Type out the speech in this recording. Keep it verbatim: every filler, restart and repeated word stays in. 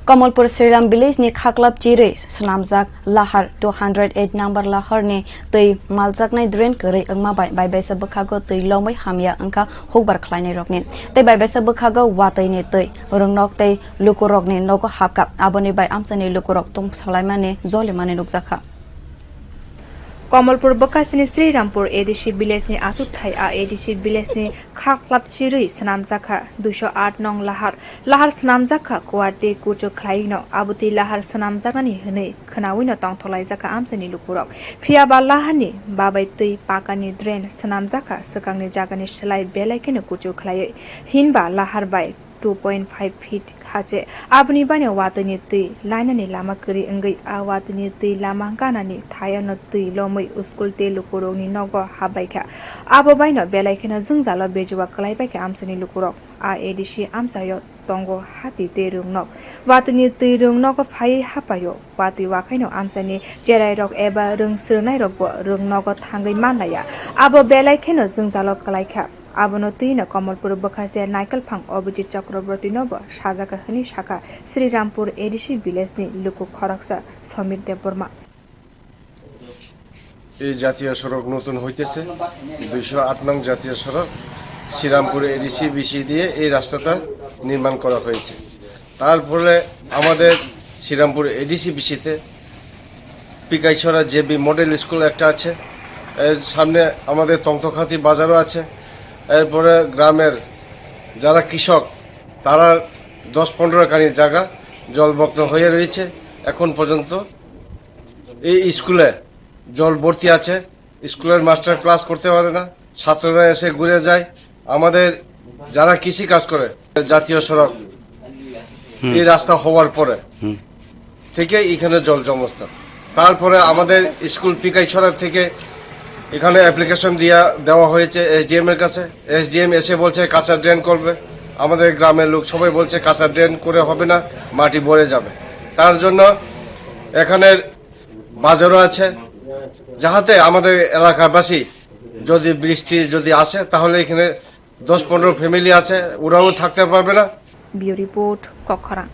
Kamalpur Sriram village ni khaklap chirwi swnamjak lahar two hundred eight number lahar ni twi maljaknai drain kwrwi wngma bai bai baisa bwkhago twi lomwi hamya wngkha hukbar khlainai rokni tei bai baisa bwkhago watwi ni twi rwngnok tei lukurokni nogo hapkha, aboni bai amchaini lukurok tong salaimani jolimani nukjakha. Kamalpur bwkhasini Srirampur A D C village ni aswk thai a A D C village ni khaklap chirwi swnamjakha duiso aat nong lahar. Lahar swnamjakha kuwar tei kuchuk khlaino, abo twi lahar swnamjaknani hwnwi khwnawino tongthok laijakha amchaini lukurok. Phiya ba laharni babai twi pakani drain swnamjakha swkangni jagani slai belai kheno kuchuk khlaiwi, hinba lahar bai two point five feet hache. Aboni baino watwini twi lainani lama kwrwi wngwi, a watwini twi lama ganani thayono twi lomwi school tei lukurokni nogo habbaikha. Abo baino belai kheno jwngjalo bejua kwlaibaikha amchaini lukurok. A A D C amchaio tongo hati tei rwngnok. Watwini twi rwngnogo phaiwi hapaio. Watwi wakhaino amchaini cherairok eba rwng swrwngnairokbo rwngnogo thangwi manlaiya. Abo belai kheno jwngjalo kwlaikha. Abono twino Kamalpur bwkhaste Naikolphang Abhijit Chakrabortinobo sajaka hwnwi sakha Srirampur A D C village ni luku khoroksa Samir Debbarma. এই জাতীয় সড়ক নতুন হইতেছে, দুইশো আট নং জাতীয় সড়ক শ্রীরামপুর এডিসি বিসি দিয়ে এই রাস্তাটা নির্মাণ করা হয়েছে। তারপরে আমাদের শ্রীরামপুর এডিসি বিসিতে পিকাইছড়া জেবি মডেল স্কুল একটা আছে, এর সামনে আমাদের তংতখাতি বাজারও আছে। এরপরে গ্রামের যারা কৃষক, তারা দশ পনেরো কানি জায়গা জলমগ্ন হয়ে রয়েছে। এখন পর্যন্ত এই স্কুলে জল ভর্তি আছে, স্কুলের মাস্টার ক্লাস করতে পারে না, ছাত্ররা এসে ঘুরে যায়। আমাদের যারা কৃষি কাজ করে, জাতীয় সড়ক, হুম। এই রাস্তা হওয়ার পরে হুম। থেকে এখানে জল জমস্থান। তারপরে আমাদের স্কুল পিকাইছড়া থেকে এখানে অ্যাপ্লিকেশন দিয়া দেওয়া হয়েছে এসডিএম এর কাছে। এসডিএম এসে বলছে কাঁচা ড্রেন করবে। আমাদের গ্রামের লোক সবাই বলছে কাঁচা ড্রেন করে হবে না, মাটি ভরে যাবে। তার জন্য এখানের বাজারও আছে, যাহাতে আমাদের এলাকাবাসী যদি বৃষ্টি যদি আসে, তাহলে এখানে দশ পনেরো ফ্যামিলি আছে, ওরাও থাকতে পারবে না। Bureau Report, Kokkhorang.